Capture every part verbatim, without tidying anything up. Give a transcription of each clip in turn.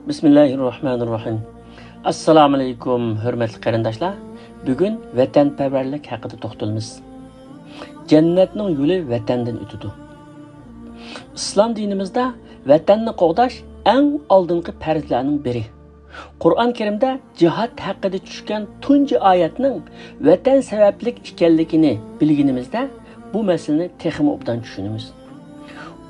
بىسمىللاھىررەھمانىررەھىم. ئەسسالامۇئەلەيكۇم، ھۆرمەتلىك قېرىنداشلار. بۈگۈن ۋەتەنپەرۋەرلىك ھەققىدە توختىلىمىز. جەننەتنىڭ يولى ۋەتەندىن ئۆتىدۇ. ئىسلام دىنىمىزدا ۋەتەننى قوغداش ئەڭ ئالدىنقى پەرزلەرنىڭ بىرى. قۇرئان كەرىمدە جىھاد ھەققىدە چۈشكەن تۇنجى ئايەتنىڭ ۋەتەن سەۋەبلىك ئىكەنلىكىنى بىلگىنىمىزدە، بۇ مەسىلىنى تېخىمۇ ئوبدان چۈشىنىمىز.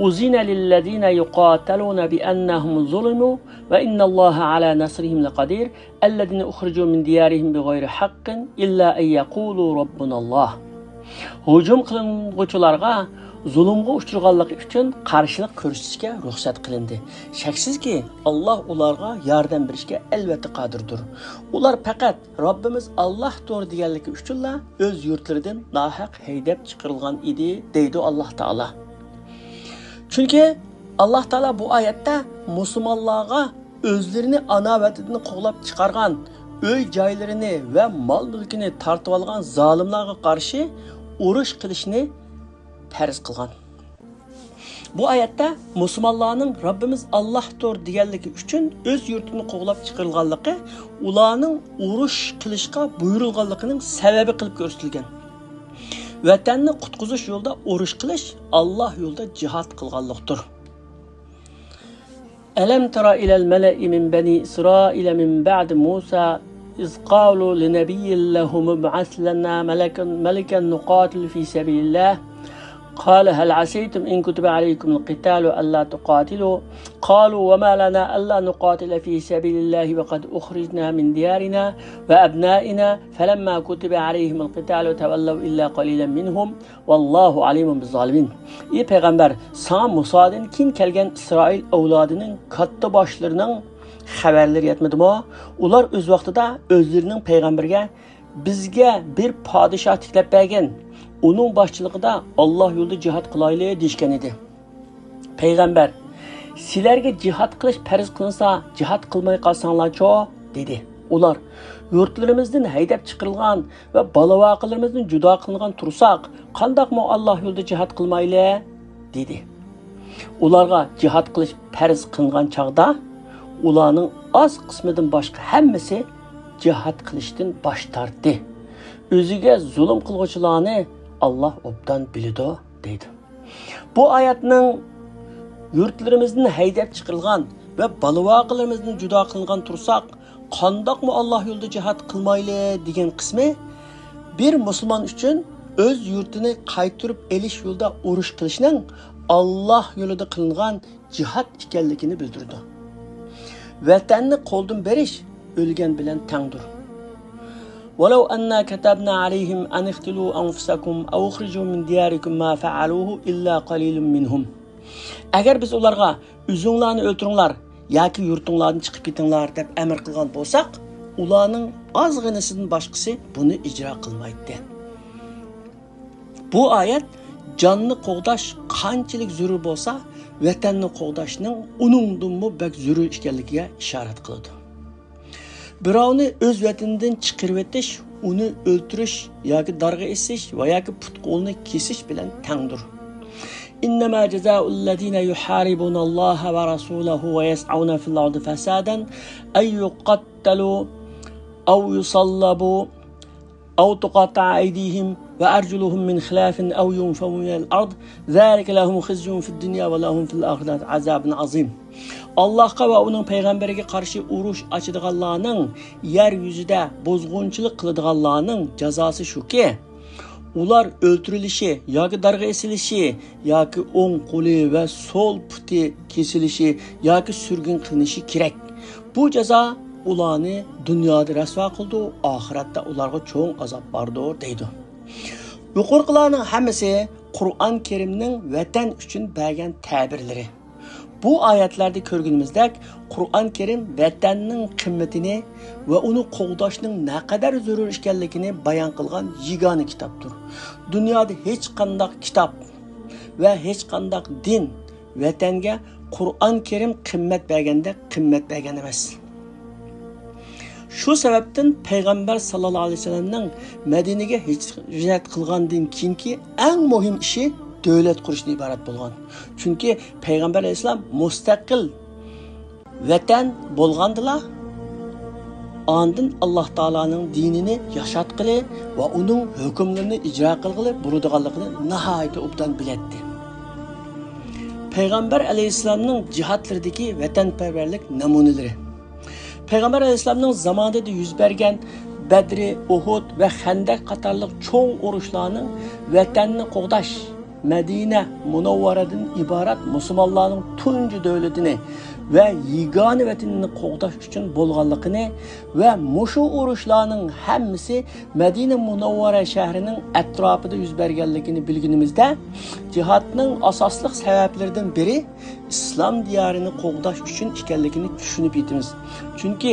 أذن للذين يقاتلون بأنهم ظلموا وإن الله على نصرهم لقدير الذين أخرجوا من ديارهم بغير حق إلا أن يقولوا ربنا الله. ھۇجۇم قىلىنغۇچىلارغا، زۇلۇمغا ئۇچرىغانلىقى ئۈچۈن قارشىلىق كۆرسىتىشكە رۇخسەت قىلىندى. شەكسىزكى، ئاللاھ ئۇلارغا ياردەم بېرىشكە ئەلۋەتتە قادىردۇر. ئۇلار پەقەت رەببىمىز ئاللاھتۇر دېگەنلىكى ئۈچۈنلا ئۆز يۇرتلىرىدىن ناھەق ھەيدەپ چىقىرىلغان ئىدى، دەيدۇ ئاللاھ تائالا. چۈنكى ئاللاھ تائالا بۇ ئايەتتە مۇسۇلمانلارغا ئۆزلىرىنى ئانا ۋەتىنىدىن قوغلاپ چىقارغان، ئۆي جايلىرىنى ۋە مال مۈلكىنى تارتىۋالغان زالىملارغا قارشى ئۇرۇش قىلىشنى پەرز قىلغان. بۇ ئايەتتە مۇسۇلمانلارنىڭ رەببىمىز ئاللاھتۇر دېگەنلىكى ئۈچۈن ئۆز يۇرتىدىن قوغلاپ چىقىرىلغانلىقى، ئۇلارنىڭ ئۇرۇش قىلىشقا بۇيرۇلغانلىقىنىڭ سەۋەبى قىلىپ كۆرسىتىلگەن. ۋەتەننى قۇتقۇزۇش يولىدا ئۇرۇش قىلىش، ئاللاھ يولىدا جىھاد قىلغانلىقتۇر. ألم تر إلى الملأ من بني إسرائيل من بعد موسى إذ قالوا لنبي لهم ابعث لنا ملكا، ملكا نقاتل في سبيل الله. قال هل عسيتم إن كتب عليكم القتال ألا تقاتلوا؟ قالوا وما لنا ألا نقاتل في سبيل الله وقد أخرجنا من ديارنا وأبنائنا فلما كتب عليهم القتال تولوا إلا قليلا منهم والله عليم بالظالمين. ئى پەيغەمبەر، ساڭا مۇسادىن كېيىن كەلگەن ئىسرائىل ئەۋلادىنىڭ كاتتا باشلىرىنىڭ خەۋەرلىرى يەتمىدىمۇ؟ ئۇلار ئۆز ۋاقتىدا ئۆزلىرىنىڭ پەيغەمبىرىگە، بىزگە بىر پادىشاھ تىكلەپ بەرگىن، ئۇنىڭ باشچىلىقىدا ئاللاھ يولىدا جىھاد قىلايلى، دېيىشكەن ئىدى. پەيغەمبەر، سىلەرگە جىھاد قىلىش پەرز قىلىنسا، جىھاد قىلماي قالساڭلارچۇ؟ دېدى. ئۇلار، يۇرتلىرىمىزدىن ھەيدەپ چىقىرىلغان ۋە بالا-ۋاقىلىرىمىزدىن جۇدا قىلىنغان تۇرساق، قانداقمۇ ئاللاھ يولىدا جىھاد قىلمايلى؟ دېدى. ئۇلارغا جىھاد قىلىش پەرز قىلىنغان چاغدا، ئۇلارنىڭ ئاز قىسمىدىن باشقا ھەممىسى جىھاد قىلىشتىن باش تارتتى. ئۆزىگە زۇلۇم قىلغۇچىلارنى ئاللاھ ئوبدان بىلىدۇ، دەيدۇ. بۇ ئايەتنىڭ يۇرتلىرىمىزدىن ھەيدەپ چىقىرىلغان ۋە بالا-ۋاقىلىرىمىزدىن جۇدا قىلىنغان تۇرساق، قانداقمۇ ئاللاھ يولىدا جىھاد قىلمايلى دېگەن قىسمى بىر مۇسۇلمان ئۈچۈن ئۆز يۇرتىنى قايتۇرۇپ ئېلىش يولىدا ئۇرۇش قىلىشنىڭ ئاللاھ يولىدا قىلىنغان جىھاد ئىكەنلىكىنى بىلدۈرىدۇ. ۋەتەننى قولدىن بېرىش ئۆلگەن بىلەن تەڭدۇر. ولو أنا كتبنا عليهم أن اقتلوا أنفسكم أو اخرجوا من دياركم ما فعلوه إلا قليل منهم. ئەگەر بىز ئۇلارغا ئۆزۈڭلارنى ئۆلتۈرۈڭلار ياكى يۇرتۇڭلاردىن چىقىپ كېتىڭلار دەپ ئەمىر قىلغان بولساق، ئۇلارنىڭ ئازغىنىسىدىن باشقىسى بۇنى ئىجرا قىلمايتتى. بۇ ئايەت جاننى قوغداش قانچىلىك زۆرۈر بولسا، ۋەتەننى قوغداشنىڭ ئۇنىڭدىنمۇ بەك زۆرۈر ئىكەنلىكىگە ئىشارەت قىلىدۇ. بىراۋنى ئۆز ۋەتىنىدىن چىقىرىۋېتىش، ئۇنى ئۆلتۈرۈش ياكى دارغا ئېسىش ۋە ياكى پۇت-قولىنى كېسىش بىلەن تەڭدۇر. إنما جزاء الذين يحاربون الله ورسوله ويسعون في الأرض فسادا أن يقتلوا أو يصلبوا أو تقطع أيديهم وأرجلهم من خلاف أو ينفوا من الأرض ذلك لهم خزي في الدنيا ولهم في الآخرة عذاب عظيم. ئاللاھقا ۋە ئۇنىڭ پەيغەمبىرىگە قارشى ئۇرۇش ئاچىدىغانلارنىڭ، يەر يۈزىدە بۇزغۇنچىلىق قىلىدىغانلارنىڭ جازاسى شۇكى، ئۇلار ئۆلتۈرۈلۈشى ياكى دارغا ئېسىلىشى ياكى ئوڭ قولى ۋە سول پۇتى كېسىلىشى ياكى سۈرگۈن قىلىنىشى كېرەك. بۇ جازا ئۇلارنى دۇنيادا رەسۋا قىلىدۇ، ئاخىرەتتە ئۇلارغا چوڭ ئازاب باردۇر، دەيدۇ. يۇقىرىقىلارنىڭ ھەممىسى قۇرئان كەرىمنىڭ ۋەتەن ئۈچۈن بەرگەن تەبىرلىرى. بۇ ئايەتلەردە كۆرگىنىمىزدەك، قۇرئان كەرىم ۋەتەننىڭ قىممىتىنى ۋە ئۇنى قوغداشنىڭ نەقەدەر زۆرۈر ئىكەنلىكىنى بايان قىلغان يېگانە كىتابتۇر. دۇنيادا ھېچقانداق كىتاب ۋە ھېچقانداق دىن ۋەتەنگە قۇرئان كەرىم قىممەت بەرگەندەك قىممەت بەرگەن ئەمەس. شۇ سەۋەبتىن پەيغەمبەر ساللاللاھۇ ئەلەيھى ۋەسەللەمنىڭ مەدىنىگە ھىجرەت قىلغاندىن كېيىنكى ئەڭ مۇھىم ئىشى دۆلەت قۇرۇشتىن ئىبارەت بولغان. چۈنكى پەيغەمبەر ئەلەيھىسسالام مۇستەقىل ۋەتەن بولغاندىلا، ئاندىن ئاللاھ تائالانىڭ دىنىنى ياشاتقىلى ۋە ئۇنىڭ ھۆكۈملىرىنى ئىجرا قىلغىلى بولىدىغانلىقىنى ناھايىتى ئوبدان بىلەتتى. پەيغەمبەر ئەلەيھىسسالامنىڭ جىھادلىرىدىكى ۋەتەنپەرۋەرلىك نەمۇنىلىرى. پەيغەمبەر ئەلەيھىسسالامنىڭ زامانىدا يۈز بەرگەن بەدرى، ئۇھۇد ۋە خەندەك قاتارلىق چوڭ ئۇرۇشلارنىڭ ۋەتەننى قوغداش، مەدىنە مۇنەۋۋەرەدىن ئىبارەت مۇسۇلمانلارنىڭ تۇنجى دۆلىتىنى ۋە يېگانە ۋەتىنىنى قوغداش ئۈچۈن بولغانلىقىنى ۋە مۇشۇ ئۇرۇشلارنىڭ ھەممىسى مەدىنە مۇنەۋۋەرە شەھىرىنىڭ ئەتراپىدا يۈز بەرگەنلىكىنى بىلگىنىمىزدە، جىھادنىڭ ئاساسلىق سەۋەبلىرىدىن بىرى ئىسلام دىيارىنى قوغداش ئۈچۈن ئىكەنلىكىنى چۈشىنىپ يېتىمىز. چۈنكى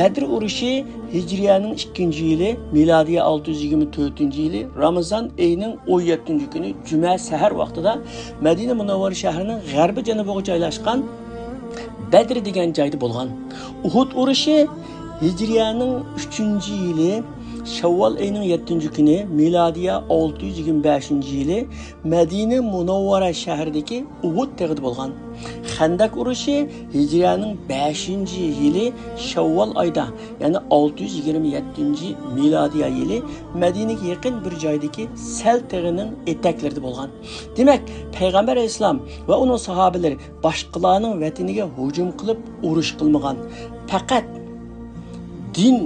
بەدر ئۇرۇشى ھىجرىيەنىڭ ئىككىنچى يىلى، مىلادىيە ئالتە يۈز يىگىرمە تۆتىنچى يىلى رامىزان ئېيىنىڭ ئون يەتتىنچى كۈنى جۈمە سەھەر ۋاقتىدا مەدىنە مۇنەۋۋەرە شەھىرىنىڭ غەربىي جەنۇبىغا جايلاشقان بەدر دېگەن جايدا بولغان. ئۇھۇد ئۇرۇشى ھىجرىيەنىڭ ئۈچىنچى يىلى، شەۋۋال ئېيىنىڭ يەتتىنچى كۈنى، مىلادىيە ئالتە يۈز يىگىرمە بەشىنچى يىلى مەدىنە مۇنەۋۋەرە شەھىرىدىكى ئۇھۇد تېغىدا بولغان. خەندەك ئۇرۇشى ھىجرىيەنىڭ بەشىنچى يىلى شەۋۋال ئايدا، يەنى ئالتە يۈز يىگىرمە يەتتىنچى مىلادىيە يىلى مەدىنىگە يېقىن بىر جايدىكى سەل تېغىنىڭ ئېتەكلىرىدە بولغان. دېمەك، پەيغەمبەر ئەلەيھىسسالام ۋە ئۇنىڭ ساھابىلىرى باشقىلارنىڭ ۋەتىنىگە ھۇجۇم قىلىپ ئۇرۇش قىلمىغان. پەقەت دىن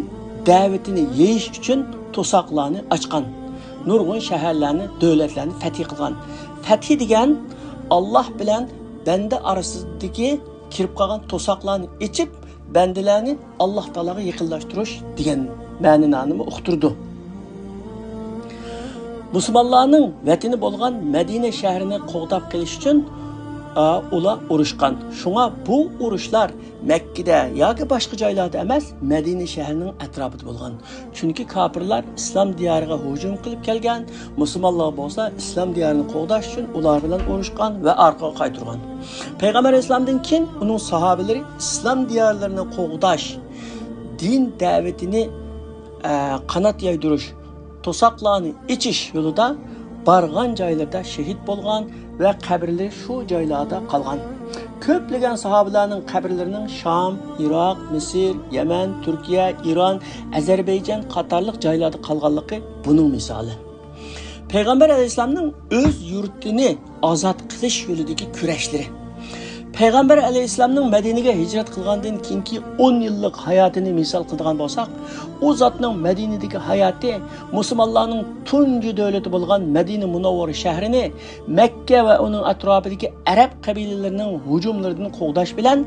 دەۋىتىنى يېيىش ئۈچۈن توساقلارنى ئاچقان. نۇرغۇن شەھەرلەرنى، دۆلەتلەرنى فەتھى قىلغان. فەتھى دېگەن ئاللاھ بىلەن بەندە ئارىسىدىكى كىرىپ قالغان توساقلارنى ئېچىپ، بەندىلەرنى ئاللاھ تائالاغا يېقىنلاشتۇرۇش دېگەن مەنىنى ئۇقتۇرىدۇ. مۇسۇلمانلارنىڭ ۋەتىنى بولغان مەدىنە شەھىرىنى قوغداپ قېلىش ئۈچۈن، ئا، ئۇلار ئۇرۇشقان. شۇڭا بۇ ئۇرۇشلار مەككىدە ياكى باشقا جايلاردا ئەمەس، مەدىنە شەھىرىنىڭ ئەتراپىدا بولغان. چۈنكى كاپىرلار ئىسلام دىيارىغا ھۇجۇم قىلىپ كەلگەن، مۇسۇلمانلار بولسا ئىسلام دىيارىنى قوغداش ئۈچۈن ئۇلار بىلەن ئۇرۇشقان ۋە ئارقىغا قايتۇرغان. پەيغەمبەر ئەلەيھىسسالامدىن كېيىن ئۇنىڭ ساھابىلىرى ئىسلام دىيارلىرىنى قوغداش، دىن دەۋىتىنى، ئە، قانات يايدۇرۇش، توساقلارنى ئېچىش يولىدا بارغان جايلىرىدا شېھىت بولغان ۋە قەبرىلىرى شۇ جايلاردا قالغان. كۆپلىگەن ساھابىلەرنىڭ قەبرىلىرىنىڭ شام، ئىراق، مىسىر، يەمەن، تۈركىيە، ئىران، ئەزەربەيجان قاتارلىق جايلاردا قالغانلىقى بۇنىڭ مىسالى. پەيغەمبەر ئەلەيھىسسالامنىڭ ئۆز يۇرتىنى ئازاد قىلىش يولىدىكى كۈرەشلىرى. پەيغەمبەر ئەلەيھىسسالامنىڭ مەدىنىگە ھىجرەت قىلغاندىن كېيىنكى ئون يىللىق ھاياتىنى مىسال قىلىدىغان بولساق، ئۇ زاتنىڭ مەدىنىدىكى ھاياتى مۇسۇلمانلارنىڭ تۇنجى دۆلىتى بولغان مەدىنە مۇنەۋۋەرە شەھىرىنى مەككە ۋە ئۇنىڭ ئەتراپىدىكى ئەرەب قەبىلىلىرىنىڭ ھۇجۇملىرىدىن قوغداش بىلەن،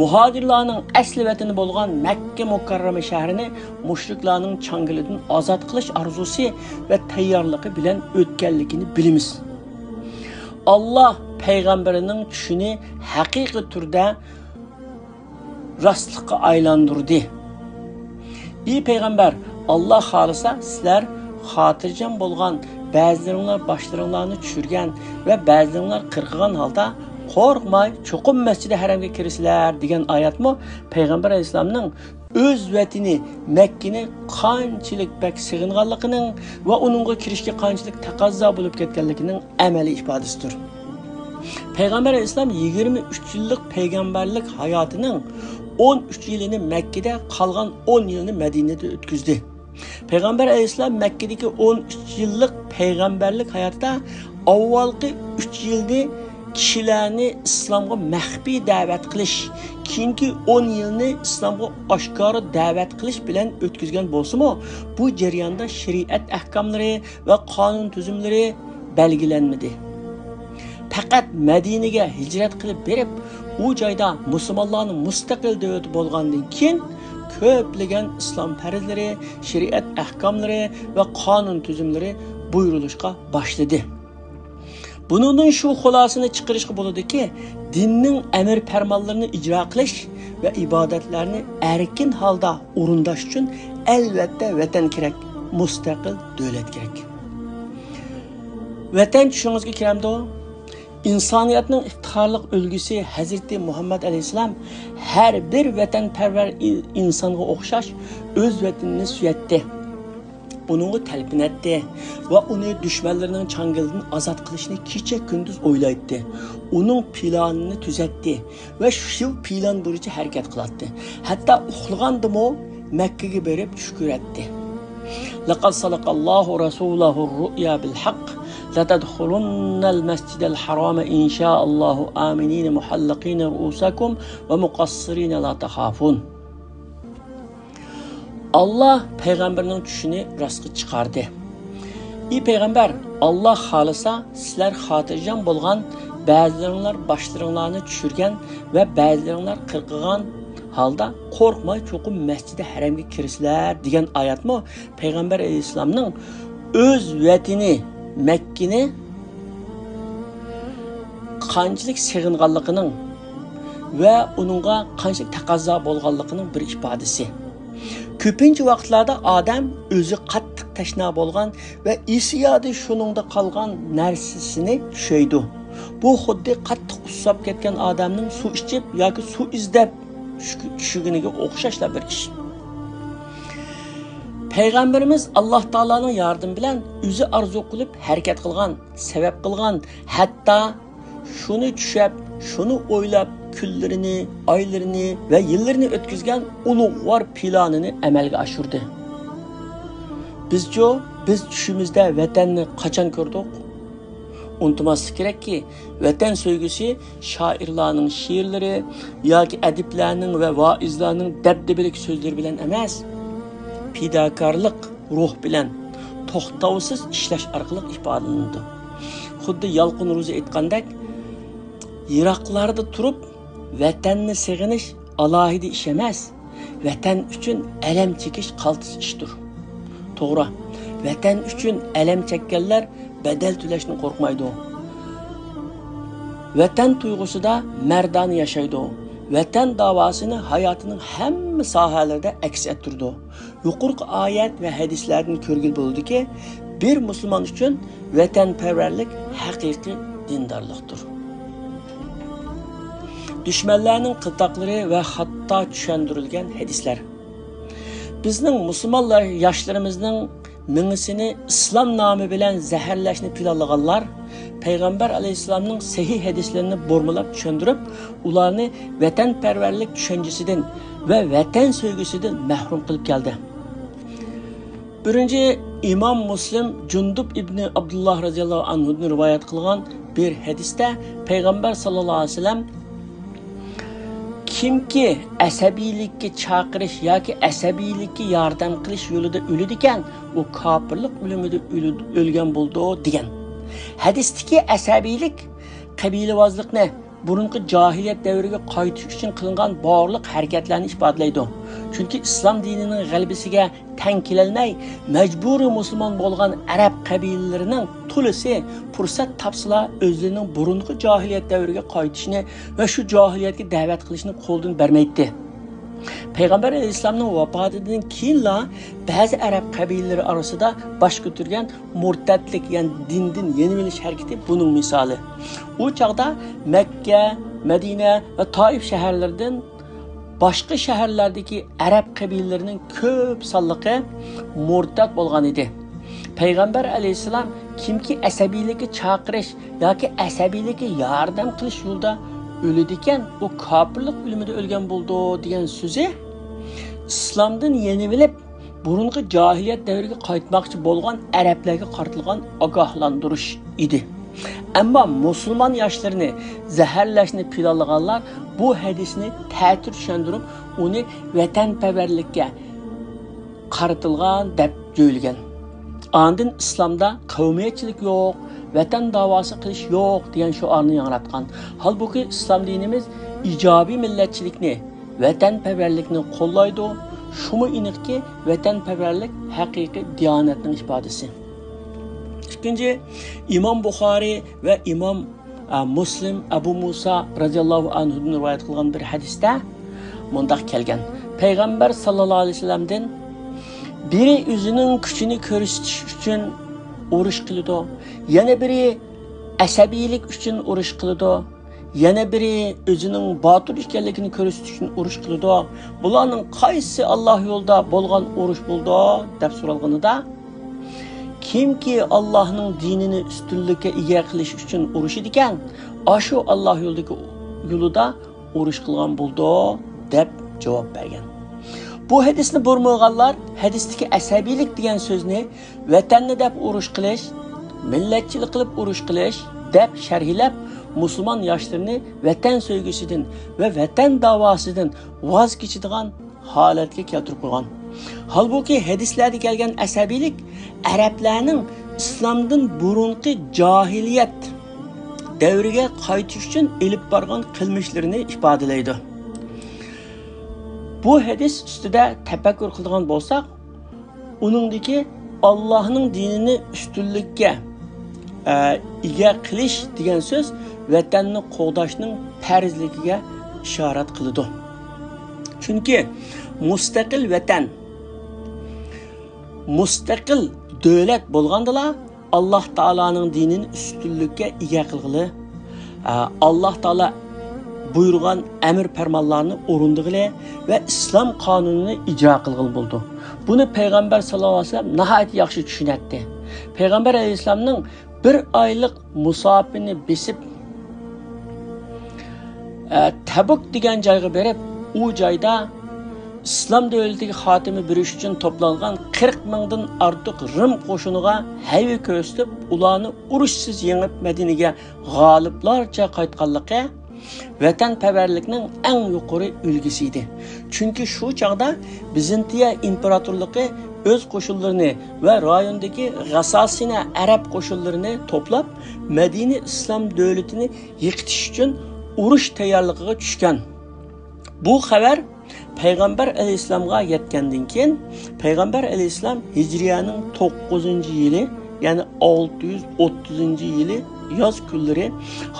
مۇھاجىرلارنىڭ ئەسلى ۋەتىنى بولغان مەككە مۇكەررەمە شەھىرىنى مۇشرىكلارنىڭ چاڭگىلىدىن ئازاد قىلىش ئارزۇسى ۋە تەييارلىقى بىلەن ئۆتكەنلىكىنى بىلىمىز. ئاللاھ پەيغەمبىرىنىڭ چۈشىنى ھەقىقىي تۈردە راستلىققا ئايلاندۇردى. ئى پەيغەمبەر، ئاللاھ خالىسا سىلەر خاتىرجەم بولغان، بەزىلىرىڭلار باشلىرىڭلارنى چۈشۈرگەن ۋە بەزىلىرىڭلار قىرقىغان ھالدا قورقماي چوقۇم مەسجىدى ھەرەمگە كىرىسىلەر دېگەن ئايەتمۇ پەيغەمبەر ئەلەيھىسسالامنىڭ ئۆز ۋەتىنى مەككىنى قانچىلىك بەك سېغىنغانلىقىنىڭ ۋە ئۇنىڭغا كىرىشكە قانچىلىك تەقەززا بولۇپ كەتكەنلىكىنىڭ ئەمەلىي ئىپادىسىدۇر. پەيغەمبەر ئەلەيھىسسالام يىگىرمە ئۈچ يىللىق پەيغەمبەرلىك ھاياتىنىڭ ئون ئۈچ يىلىنى مەككىدە، قالغان ئون يىلىنى مەدىنىدە ئۆتكۈزدى. پەيغەمبەر ئەلەيھىسسالام مەككىدىكى ئون ئۈچ يىللىق پەيغەمبەرلىك ھاياتىدا ئاۋۋالقى ئۈچ يىلنى كىشىلەرنى ئىسلامغا مەخپىي دەۋەت قىلىش، كېيىنكى ئون يىلنى ئىسلامغا ئاشكارا دەۋەت قىلىش بىلەن ئۆتكۈزگەن بولسىمۇ، بۇ جەرياندا شەرىئەت ئەھكاملىرى ۋە قانۇن تۈزۈملىرى بەلگىلەنمىدى. پەقەت مەدىنىگە ھىجرەت قىلىپ بېرىپ، ئۇ جايدا مۇسۇلمانلارنىڭ مۇستەقىل دۆلىتى بولغاندىن كېيىن، كۆپلىگەن ئىسلام پەرزلىرى، شەرىئەت ئەھكاملىرى ۋە قانۇن تۈزۈملىرى بۇيرۇلۇشقا باشلىدى. بۇنىڭدىن شۇ خۇلاسىنى چىقىرىشقا بولىدۇكى، دىننىڭ ئەمىر پەرمانلىرىنى ئىجرا قىلىش ۋە ئىبادەتلەرنى ئەركىن ھالدا ئورۇنداش ئۈچۈن ئەلۋەتتە ۋەتەن كېرەك، مۇستەقىل دۆلەت كېرەك. ۋەتەن چۈشىڭىزگە كىرەمدۇ؟ ئىنسانىيەتنىڭ ئىپتىخارلىق ئۈلگىسى ھەزرىتى مۇھەممەد ئەلەيھىسسالام ھەر بىر ۋەتەنپەرۋەر ئىن-، ئىنسانغا ئوخشاش ئۆز ۋەتىنىنى سۆيەتتى. ئۇنىڭغا تەلپۈنەتتى ۋە ئۇنى دۈشمەنلىرىنىڭ چاڭگىلىدىن ئازاد قىلىشنى كېچە-كۈندۈز ئويلايتتى. ئۇنىڭ پىلانىنى تۈزەتتى ۋە شۇ پىلان بويىچە ھەرىكەت قىلاتتى. ھەتتا ئۇخلىغاندىمۇ مەككىگە بېرىپ چۈش كۆرەتتى. لقد صدق الله رسوله الرؤيا بالحق لتدخلن المسجد الحرام إن شاء الله آمنين محلقين رؤوسكم ومقصرين لا تخافون. ئاللا پەيغەمبەرنىڭ چۈشىنى راستقا چىقاردى. ئى پەيغەمبەر، ئاللا خالىسا، سىلەر خاتىرجەم بولغان، بەزىلىرىڭلار باشلىرىڭلارنى چۈشۈرگەن ۋە بەزىلىرىڭلار قىرقىغان ھالدا قورقماي چوقۇم مەسچىدى ھەرەمگە كىرىسىلەر دېگەن ئايەتمۇ پەيغەمبەر ئەلەيھىسسالامنىڭ ئۆز ۋەتىنى مەككىنى قانچىلىك سېغىنغانلىقىنىڭ ۋە ئۇنىڭغا قانچىلىك تەقەززا بولغانلىقىنىڭ بىر ئىپادىسى. كۆپىنچە ۋاقىتلاردا ئادەم ئۆزى قاتتىق تەشنا بولغان ۋە ئېسى يادى شۇنىڭدا قالغان نەرسىسىنى چۈشەيدۇ. بۇ خۇددى قاتتىق ئۇسساپ كەتكەن ئادەمنىڭ سۇ ئىچىپ ياكى سۇ ئىزدەپ چۈشكە-، چۈشىگىنىگە ئوخشاشلا بىر ئىش. پەيغەمبىرىمىز ئاللا تائالانىڭ ياردىمى بىلەن ئۆزى ئارزۇ قىلىپ ھەرىكەت قىلغان، سەۋەب قىلغان، ھەتتا شۇنى چۈشەپ، شۇنى ئويلاپ، كۈنلىرىنى، ئايلىرىنى ۋە يىللىرىنى ئۆتكۈزگەن ئۇلۇغۋار پىلانىنى ئەمەلگە ئاشۇردى. بىزچۇ، بىز چۈشىمىزدە ۋەتەننى قاچان كۆردۇق؟ ئۇنتۇماسلىق كېرەككى، ۋەتەن سۆيگۈسى شائىرلارنىڭ شېئىرلىرى ياكى ئەدىبلەرنىڭ ۋە ۋائىزلارنىڭ دەبدەبىلىك سۆزلىرى بىلەن ئەمەس، پىداكارلىق روھ بىلەن توختاۋسىز ئىشلەش ئارقىلىق ئىپادىلىنىدۇ. خۇددى يالقۇن روزى ئېيتقاندەك، يىراقلاردا تۇرۇپ ۋەتەننى سېغىنىش ئالاھىدە ئىش ئەمەس، ۋەتەن ئۈچۈن ئەلەم چېكىش قالتىس ئىشتۇر. توغرا، ۋەتەن ئۈچۈن ئەلەم چەككەنلەر بەدەل تۆلەشتىن قورقمايدۇ. ۋەتەن تۇيغۇسىدا مەردانە ياشايدۇ. ۋەتەن داۋاسىنى ھاياتىنىڭ ھەممە ساھەلىرىدە ئەكس ئەتتۈرىدۇ. يۇقىرىقى ئايەت ۋە ھەدىسلەردىن كۆرگىلى بولىدۇكى، بىر مۇسۇلمان ئۈچۈن ۋەتەنپەرۋەرلىك ھەقىقىي دىندارلىقتۇر. دۈشمەنلەرنىڭ قىلتاقلىرى ۋە خاتا چۈشەندۈرۈلگەن ھەدىسلەر. بىزنىڭ مۇسۇلمانلار ياشلىرىمىزنىڭ مېڭىسىنى ئىسلام نامى بىلەن زەھەرلەشنى پىلانلىغانلار پەيغەمبەر ئەلەيھىسسالامنىڭ سەھىھ ھەدىسلىرىنى بۇرمىلاپ چۈشەندۈرۈپ، ئۇلارنى ۋەتەنپەرۋەرلىك چۈشەنچىسىدىن ۋە ۋەتەن سۆيگۈسىدىن مەھرۇم قىلىپ كەلدى. بىرىنچى، ئىمام مۇسلىم جۇندۇب ئىبنى ئابدۇللاھ رەزىياللاھۇ ئەنھۇدىن رىۋايەت قىلغان بىر ھەدىستە پەيغەمبەر ساللاللاھۇ ئەلەيھى ۋەسەللەم، كىمكى ئەسەبىيلىككە چاقىرىش ياكى ئەسەبىيلىككە ياردەم قىلىش يولىدا ئۆلىدىكەن، ئۇ كاپىرلىق ئۆلۈمىدە ئۆلۈ-، ئۆلگەن بولىدۇ، دېگەن. ھەدىستىكى ئەسەبىيلىك قەبىلىۋازلىقنى، بۇرۇنقى جاھىلىيەت دەۋرىگە قايتىش ئۈچۈن قىلىنغان بارلىق ھەرىكەتلەرنى ئىپادىلەيدۇ. چۈنكى ئىسلام دىنىنىڭ غەلىبىسىگە تەڭ كېلەلمەي، مەجبۇرىي مۇسۇلمان بولغان ئەرەب قەبىلىلىرىنىڭ تولىسى پۇرسەت تاپسىلا، ئۆزلىرىنىڭ بۇرۇنقى جاھىلىيەت دەۋرىگە قايتىشىنى ۋە شۇ جاھىلىيەتكە دەۋەت قىلىشنى قولدىن بەرمەيتتى. پەيغەمبەر ئەلەيھىسسالامنىڭ ۋاپاتىدىن كېيىنلا بەزى ئەرەب قەبىلىلىرى ئارىسىدا باش كۆتۈرگەن مۇرتەتلىك، يەنى دىندىن يېنىۋېلىش ھەرىكىتى بۇنىڭ مىسالى. ئۇ چاغدا مەككە، مەدىنە ۋە تائىف شەھەرلىرىدىن باشقا شەھەرلەردىكى ئەرەب قەبىلىلىرىنىڭ كۆپ سانلىقى مۇرتەت بولغان ئىدى. پەيغەمبەر ئەلەيھىسسالام، كىمكى ئەسەبىيلىككە چاقىرىش ياكى ئەسەبىيلىككە ياردەم قىلىش يولىدا ئۆلىدىكەن، ئۇ كاپىرلىق ئۆلۈمىدە ئۆلگەن بولىدۇ، دېگەن سۆزى ئىسلامدىن يېنىۋېلىپ، بۇرۇنقى جاھىلىيەت دەۋرىگە قايتماقچى بولغان ئەرەبلەرگە قارىتىلغان ئاگاھلاندۇرۇش ئىدى. ئەمما مۇسۇلمان ياشلىرىنى زەھەرلەشنى پىلانلىغانلار بۇ ھەدىسنى تەتۈر چۈشەندۈرۈپ، ئۇنى ۋەتەنپەرۋەرلىككە قارىتىلغان دەپ جۆيلىگەن. ئاندىن ئىسلامدا قەۋمىيەتچىلىك يوق، ۋەتەن داۋاسى قىلىش يوق دېگەن شوئارنى ياڭراتقان. ھالبۇكى، ئىسلام دىنىمىز ئىجابىي مىللەتچىلىكنى، ۋەتەنپەرۋەرلىكنى قوللايدۇ. شۇمۇ ئېنىقكى، ۋەتەنپەرۋەرلىك ھەقىقىي دىيانەتنىڭ ئىپادىسى. ئىككىنچى، ئىمام بۇخارىي ۋە ئىمام، ئە، مۇسلىم ئەبۇ مۇسا رەزىياللاھۇ ئەنھۇدىن رىۋايەت قىلغان بىر ھەدىستە مۇنداق كەلگەن: پەيغەمبەر ساللاللاھۇ ئەلەيھى ۋەسەللەمدىن، بىرى ئۆزىنىڭ كۈچىنى كۆرسىتىش ئۈچۈن ئۇرۇش قىلىدۇ، يەنە بىرى ئەسەبىيلىك ئۈچۈن ئۇرۇش قىلىدۇ، يەنە بىرى ئۆزىنىڭ باتۇر ئىكەنلىكىنى كۆرسىتىش ئۈچۈن ئۇرۇش قىلىدۇ. بۇلارنىڭ قايسىسى ئاللا يولىدا بولغان ئۇرۇش بولىدۇ؟ دەپ سورالغىنىدا، كىمكى ئاللاھنىڭ دىنىنى ئۈستۈنلۈككە ئىگە قىلىش ئۈچۈن ئۇرۇشىدىكەن، ئاشۇ ئاللاھ يولىدىكى، يولىدا ئۇرۇش قىلغان بولىدۇ، دەپ جاۋاب بەرگەن. بۇ ھەدىسنى بۇرمىغانلار ھەدىستىكى ئەسەبىيلىك دېگەن سۆزنى ۋەتەننى دەپ ئۇرۇش قىلىش، مىللەتچىلىك قىلىپ ئۇرۇش قىلىش دەپ شەرھلەپ، مۇسۇلمان ياشلىرىنى ۋەتەن سۆيگۈسىدىن ۋە ۋەتەن داۋاسىدىن ۋاز كېچىدىغان ھالەتكە كەلتۈرۈپ قويغان. ھالبۇكى، ھەدىسلەردە كەلگەن ئەسەبىيلىك ئەرەبلەرنىڭ ئىسلامدىن بۇرۇنقى جاھىلىيەت دەۋرىگە قايتىش ئۈچۈن ئېلىپ بارغان قىلمىشلىرىنى ئىپادىلەيدۇ. بۇ ھەدىس ئۈستىدە تەپەككۇر قىلىدىغان بولساق، ئۇنىڭدىكى ئاللاھنىڭ دىنىنى ئۈستۈنلۈككە، ئە، ئىگە قىلىش دېگەن سۆز ۋەتەننى قوغداشنىڭ پەرزلىكىگە ئىشارەت قىلىدۇ. چۈنكى مۇستەقىل ۋەتەن، مۇستەقىل دۆلەت بولغاندىلا، ئاللاھ تائالانىڭ دىنىنى ئۈستۈنلۈككە ئىگە قىلغىلى، ئە، ئاللاھ تائالا بۇيرۇغان ئەمىر پەرمانلارنى ئورۇندىغىلى ۋە ئىسلام قانۇنىنى ئىجرا قىلغىلى بولىدۇ. بۇنى پەيغەمبەر ساللاللاھۇ ئەلەيھى ۋەسەللەم ناھايىتى ياخشى چۈشىنەتتى. پەيغەمبەر ئەلەيھىسسالامنىڭ بىر ئايلىق مۇساپىنى بېسىپ، ئە، تەبۇك دېگەن جايغا بېرىپ، ئۇ جايدا ئىسلام دۆلىتىگە خاتىمە بېرىش ئۈچۈن توپلانغان قىرىق مىڭدىن ئارتۇق رىم قوشۇنىغا ھەيۋە كۆرسىتىپ، ئۇلارنى ئۇرۇشسىز يېڭىپ، مەدىنىگە غالىبلارچە قايتقانلىقى ۋەتەنپەرۋەرلىكنىڭ ئەڭ يۇقىرى ئۈلگىسى ئىدى. چۈنكى شۇ چاغدا بىزنتىيە ئىمپېراتورلۇقى ئۆز قوشۇنلىرىنى ۋە رايوندىكى غەساسىنە ئەرەب قوشۇنلىرىنى توپلاپ، مەدىنە ئىسلام دۆلىتىنى يىقىتىش ئۈچۈن ئۇرۇش تەييارلىقىغا چۈشكەن. بۇ خەۋەر پەيغەمبەر ئەلەيھىسسالامغا يەتكەندىن كېيىن، پەيغەمبەر ئەلەيھىسسالام ھىجرىيەنىڭ توققۇزىنچى يىلى، يەنى ئالتە يۈز ئوتتۇزىنچى يىلى ياز كۈنلىرى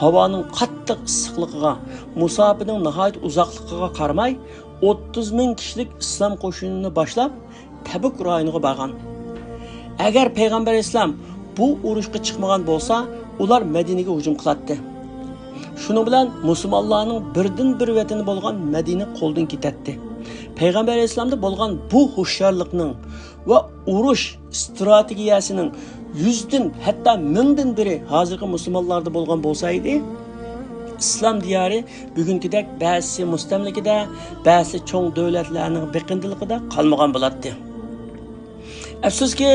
ھاۋانىڭ قاتتىق ئىسسىقلىقىغا، مۇساپىنىڭ ناھايىتى ئۇزاقلىقىغا قارىماي، ئوتتۇز مىڭ كىشىلىك ئىسلام قوشۇنىنى باشلاپ، تەبۇك رايونىغا بارغان. ئەگەر پەيغەمبەر ئەلەيھىسسالام بۇ ئۇرۇشقا چىقمىغان بولسا، ئۇلار مەدىنىگە ھۇجۇم قىلاتتى. شۇنىڭ بىلەن مۇسۇلمانلارنىڭ بىردىنبىر ۋەتىنى بولغان مەدىنە قولدىن كېتەتتى. پەيغەمبەر ئەلەيھىسسالامدا بولغان بۇ ھوشيارلىقنىڭ ۋە ئۇرۇش ئىستراتېگىيەسىنىڭ يۈزدىن، ھەتتا مىڭدىن بىرى ھازىرقى مۇسۇلمانلاردا بولغان بولسا ئىدى، ئىسلام دىيارى بۈگۈنكىدەك بەزىسى مۇستەملىكىدە، بەزىسى چوڭ دۆلەتلەرنىڭ بېقىندىلىقىدا قالمىغان بولاتتى. ئەپسۇسكى،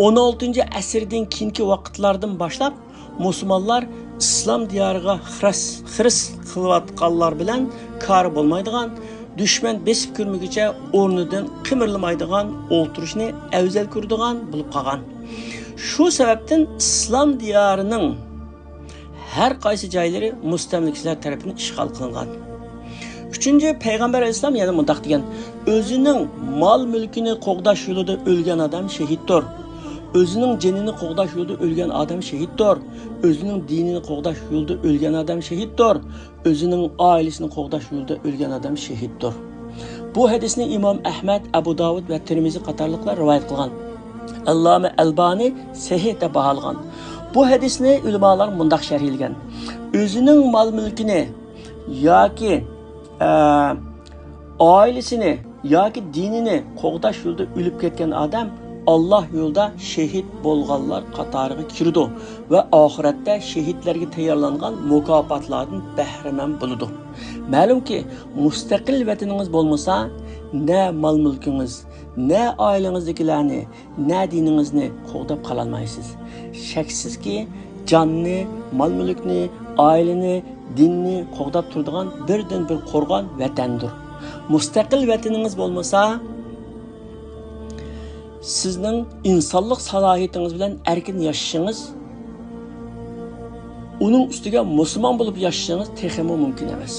ئون ئالتىنچى ئەسىردىن كېيىنكى ۋاقىتلاردىن باشلاپ مۇسۇلمانلار ئىسلام دىيارىغا خىرىس، خىرىس قىلىۋاتقانلار بىلەن كارى بولمايدىغان، دۈشمەن بېسىپ كىرمىگۈچە ئورنىدىن قىمىرلىمايدىغان ئولتۇرۇشنى ئەۋزەل كۆرىدىغان بولۇپ قالغان. شۇ سەۋەبتىن ئىسلام دىيارىنىڭ ھەر قايسى جايلىرى مۇستەملىكىچىلەر تەرىپىدىن ئىشغال قىلىنغان. ئۈچىنچى، پەيغەمبەر ئەلەيھىسسالام يەنە مۇنداق دېگەن: «ئۆزىنىڭ مال-مۈلكىنى قوغداش يولىدا ئۆلگەن ئادەم شېھىتتۇر. ئۆزىنىڭ جېنىنى قوغداش يولىدا ئۆلگەن ئادەم شېھىتتۇر. ئۆزىنىڭ دىنىنى قوغداش يولىدا ئۆلگەن ئادەم شېھىتتۇر. ئۆزىنىڭ ئائىلىسىنى قوغداش يولىدا ئۆلگەن ئادەم شېھىتتۇر.» بۇ ھەدىسنى ئىمام ئەھمەد، ئەبۇ داۋۇد ۋە تىرمىزى قاتارلىقلار رىۋايەت قىلغان. ئاللامە ئەلبانى سەھىھ دەپ باھالىغان. بۇ ھەدىسنى ئۆلىمالار مۇنداق شەرھلىگەن: «ئۆزىنىڭ مال-مۈلكىنى ياكى، ئە، ئائىلىسىنى ياكى دىنىنى قوغداش يولىدا ئۆلۈپ كەتكەن ئادەم ئاللاھ يولىدا شېھىت بولغانلار قاتارىغا كىرىدۇ ۋە ئاخىرەتتە شېھىتلەرگە تەييارلانغان مۇكاپاتلاردىن بەھرىمەن بولىدۇ.» مەلۇمكى، مۇستەقىل ۋەتىنىڭىز بولمىسا، نە مال-مۈلكىڭىز، نە ئائىلىڭىزدىكىلەرنى، نە دىنىڭىزنى قوغداپ قالالمايسىز. شەكسىزكى، جاننى، مال-مۈلۈكنى، ئائىلىنى، دىننى قوغداپ تۇرىدىغان بىردىنبىر قورغان ۋەتەندۇر. مۇستەقىل ۋەتىنىڭىز بولمىسا، سىزنىڭ ئىنسانلىق سالاھىيىتىڭىز بىلەن ئەركىن ياشىشىڭىز، ئۇنىڭ ئۈستىگە مۇسۇلمان بولۇپ ياشىشىڭىز تېخىمۇ مۇمكىن ئەمەس.